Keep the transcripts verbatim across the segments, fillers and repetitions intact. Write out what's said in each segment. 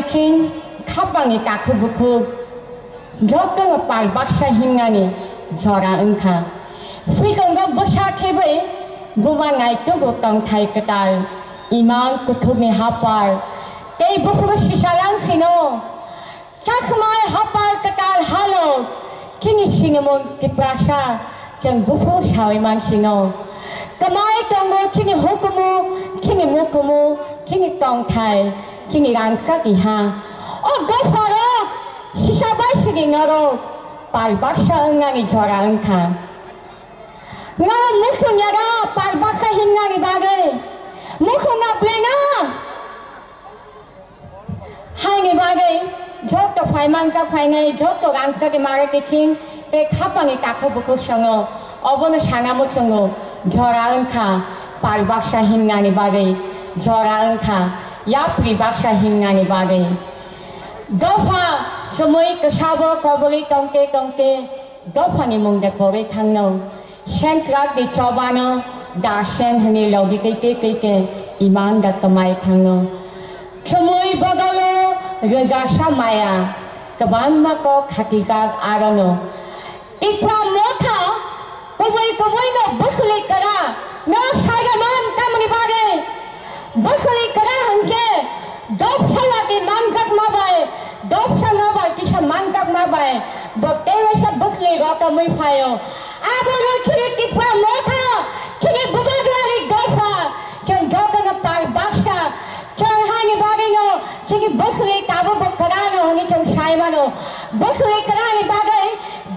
Chini khapangni takhuk bukhuk jotono pal baksa himnani jora wngkha. Phuitongo bwsa thebwi buma naitugo tongthai kwtal, imang kuthukni hapar tei buphuru sisa lang sino. Chakmai hapar kwtal hano chini sinimung Tiprasa chwng buphuru sawi mansino. Kwmai tongo chini hukumu, chini mukumu, chini tongthai, chini rangchakni ha. O dopharok sisa bai sidi norok pal baksa wngnani jora wngkha. Norok muchung yara pal baksa himnani bagwi. Muchung na bwlai na. Haini bagwi joto phai manjak phainai, joto rangchakni mare kiching tei khapangni takhuk bukhuk swngo, obono sana muchungo jora wngkha pal baksa himnani bagwi, jora wngkha yapri baksa himnani bagwi. Dopha chumui kwsabo koboli tongte tongte dophani mung de pore thangno. Sengkrak di chobano da seng hwnwi logi tei tei tei khe imang da kwmai thangno. Chumui bodolo rwjasa maya kwbangma kok khatijak arono. Tipra motha kubui kubui no bwswlwi kwra no saiga man tamni bagwi. Bwswlwi kwra hwnkhe dopsa lati manjakma bai, dopsa nobar kisa manjakma bai, bo tei waisa bwswlwi rokomwi phaio. Abono chini Tipra motha, chini bubagrani dopha, chwng jotono pal baksa, chwng haini bagwino chini bwswlwi tabukbo kwrano hwnwi chwng sai mano. Bwswlwi kwrani bagwi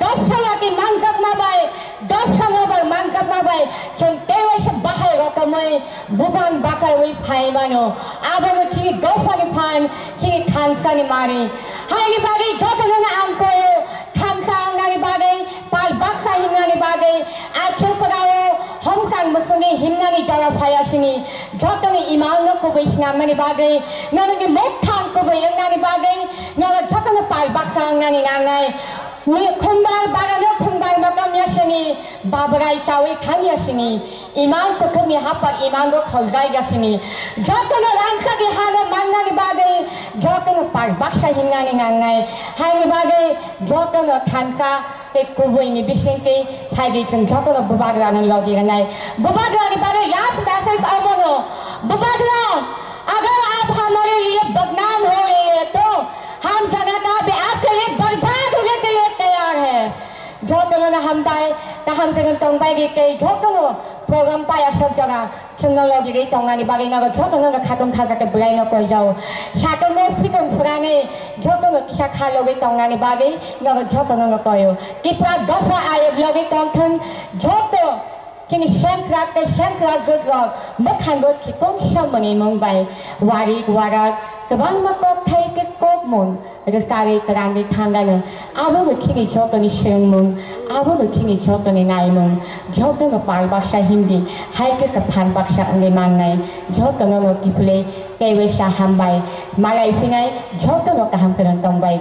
dopsa lati manjakma bai, dopsa nobar manjakma bai, chwng tei waisa bahai rokomwi bubang bakarwi phai mano. Abono chini dophani phan, chini thansani mari. Haini bagwi jotono ang koyo, thansa wngnani bagwi, pal baksa himnani bagwi, achuk kwrao homsang musungni himnani jora phaya sini. Jotoni imangno kubui sinammani bagwi, norokni mokthang kubui wngnani bagwi, norok jotono pal baksa wngnani nangnai. Ni khumbar barano khumbar makam yasini, babrai chawi thang yasini, imang kuthukni hapar imango kholjai yasini. Jotono rangchakni hano mannani bagwi, jotono pal baksa himnani nangnai. Haini bagwi jotono thansa tei kubuini bisingtwi phaidi chwng jotono bubagrani logi rwnai. Bubagrani bagwi last message abono, bubagra, agar aap hamare liye badnaam ho rahe hain to, हम जनता भी आपके लिए बर्बाद होने के लिए तैयार है। Jotono no hambai, kaham khe no tongbai di tei jotono program paya sok jora chwngno logi ri tongnani bagwi nogo jotono no khatung khaja khe bwlai no koi jao. Satung no phitung phurani jotono kisa kha logi tongnani bagwi nogo jotono no koyo. Tipra dopha ayok logi tongthwng joto. Chini sengkrak tei sengkrak jwk rok mwkhango khikung samani mung bai warik warak kwbangma kok thai khe kok mung rwcharwi kwrangwi thangano. Abono chini jotoni swrwngmung, abono chini jotoni naimung, jotono pal baksa hindi hai khe sa phan baksa wngwi mannai. Jotono no kiphilwi tei waisa hambai malai phinai, jotono kaham kwrwng tongbai.